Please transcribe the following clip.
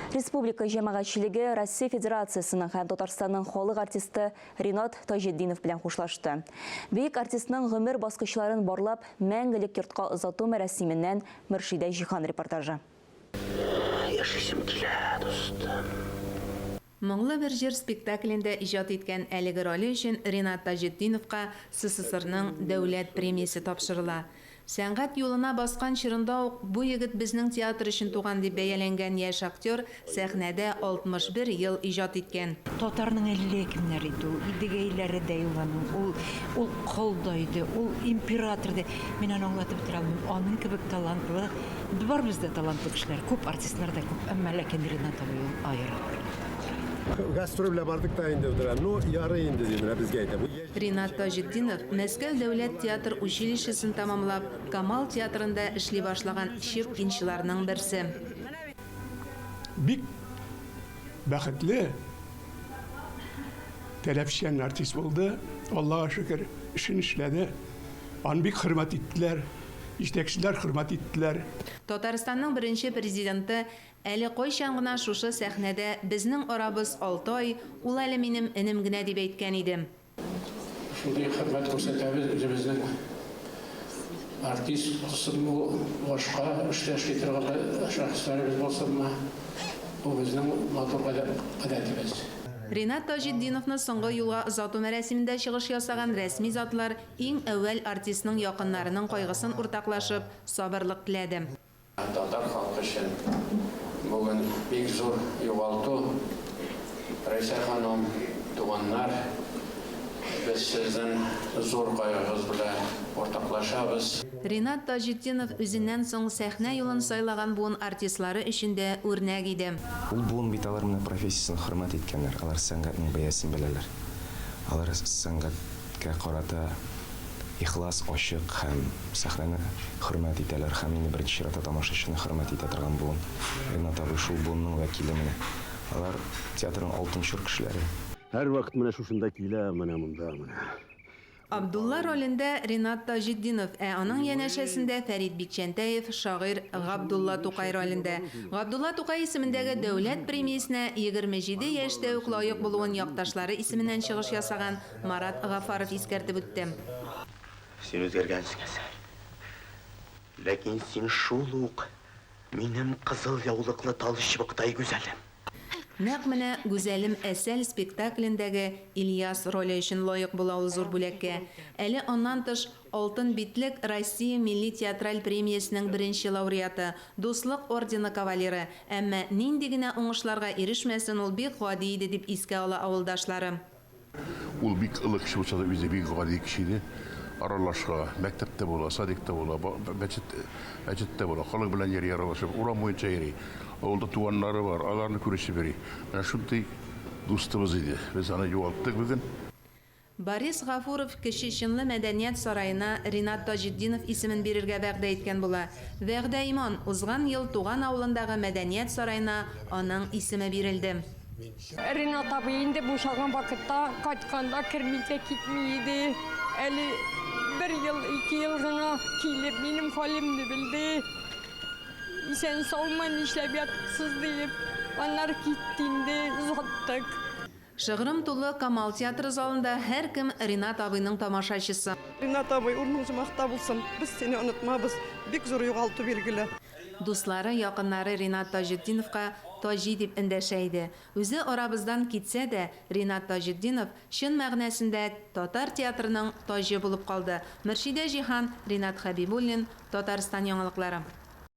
Республика җәмәгатьчелеге Россия Федерациясенең һәм Татарстанның халык артисты Ринат Таҗетдинов белән хушлашты. Бөек артистның гомер баскычларын барлап, мәңгелек йортка озату мәрасименнән Мөршидә Җиһан репортажы. Яшисем килә, дустым. Моңлы бер җыр спектаклендә иҗат иткән әлеге роле өчен Ринат Таҗетдиновка СССРның Дәүләт премиясе тапшырыла. Сәнгать юлына баскан чорында ук бу егет безнең театр өчен туган дип бәяләнгән яшь актер сәхнәдә 61 ел иҗат иткән. Татарның әллә кемнәре иде ул, Идегәйләре дә ул аның, ул, ул кол да иде, ул император да. Мин аны аңлатып бетерә алмыйм. Аның кебек талантлы, бар бездә талантлы кешеләр күп, артистлар да күп, әмма ләкин Ренат абый ул аерым бер талант. Гастроль белән бардык та инде, ну ярый инде, ди, менә безгә әйтә. Бу. Ринат Таҗетдинов Мәскәү дәүләт театр училищесын тәмамлап, Камал театрында эшли башлаган щепкинчыларның берсе. Бик бәхетле, таләпчән артист булды. Аллага шөкер, эшен эшләде. Аны бик хөрмәт иттеләр, җитәкчеләр хөрмәт иттеләр. Татарстанның беренче Президенты әле кайчан гына шушы сәхнәдә безнең арабыз алты ай, ул әле минем энем генә дип әйткән иде. Шундый хөрмәт күрсәтәбез үзебезнең артист булсынмы ул, башка эштә эшли торган шәхесләребез булсынмы, бу безнең матур гадәтебез. Ринат Таҗетдиновны соңгы юлга озату мәрасимендә чыгыш ясаган рәсми затлар иң әүвәл артистның якыннарының кайгысын уртаклашып, сабырлык теләде. Татар халкы өчен бүген бик зур югалту. Рәйсә ханым, туганнар, без сезнең зур кайгыгыз белән уртаклашабыз. Ринат Таҗетдинов үзеннән соң сәхнә юлын сайлаган буын артистлары өчен дә үрнәк иде. Ул буын бит алар менә профессиясен хөрмәт иткәннәр, алар сәнгатьнең бәясен беләләр. Алар сәнгатькә карата Ихлас, ачык һәм сәхнәне хөрмәт итәләр һәм инде беренче чиратта тамашачыны хөрмәт итә торган буын. Ренат абый шул буынның вәкиле менә. Алар театрның алтын чор кешеләре. Һәрвакыт менә шушында килә, менә монда, менә. Абдулла ролендә Ринат Таҗетдинов, ә аның янәшәсендә Фәрит Бикчәнтәев, шагыйрь Габдулла Тукай ролендә. Габдулла Тукай исемендәге Дәүләт премиясенә 27 яшьтә үк лаек булуын якташлары исеменнән чыгыш ясаган Марат Гафаров искәртеп үтте. Син үзгәргәнсең, Әсәл. Ләкин син шул ук минем кызыл яулыклы тал чыбыктай гүзәлем. Нәкъ менә Гүзәлем Әсәл спектаклендәге Ильяс роле өчен лаек була ул зур бүләккә. Әле аннан тыш, Алтын битлек Россия милли театраль премиясенең беренче лауреаты, Дуслык ордены кавалеры. Әмма нинди генә уңышларга ирешмәсен, ул бик гади иде, дип искә ала авылдашлары. Ул бик олы кеше булса да, үзе бик гади кеше иде. Аралаша, мәктәптә була, садикта була, мәчет, мәчеттә була, халык белән йөри аралашып, урам буенча йөри. Авылда туганнары бар, аларны күрешеп йөри. Менә шундый дустыбыз иде. Без аны югалттык бүген. Борис Гафуров Кече Чынлы мәдәният сараена Ринат Таҗетдинов исемен бирергә вәгъдә иткән була. Вәгъдә иман, узган ел туган авылындагы мәдәният сараена аның исеме бирелде. Ринат абый инде бушаган вакытта кайтканда кермичә китми иде. Әле бер ел, ике ел гына килеп минем хәлемне белде. Исән-саумы, нишләп ятсыз диеп. Аннары китте инде, озаттык. Шыгрым тулы Камал театры залында һәркем Ринат абыйның тамашачысы. Ринат абый, урының җомахта булсын, без сине онытмабыз. Бик зур югалту, билгеле. Дуслары, якыннары Ринат Таҗетдиновка Таҗи дип эндәшә иде. Үзе арабыздан китсә дә, Ринат Таҗетдинов, чын мәгънәсендә, татар театрының таҗы булып калды. Мөршидә Җиһан, Ринат Хәбибуллин, Татарстан яңалыклары.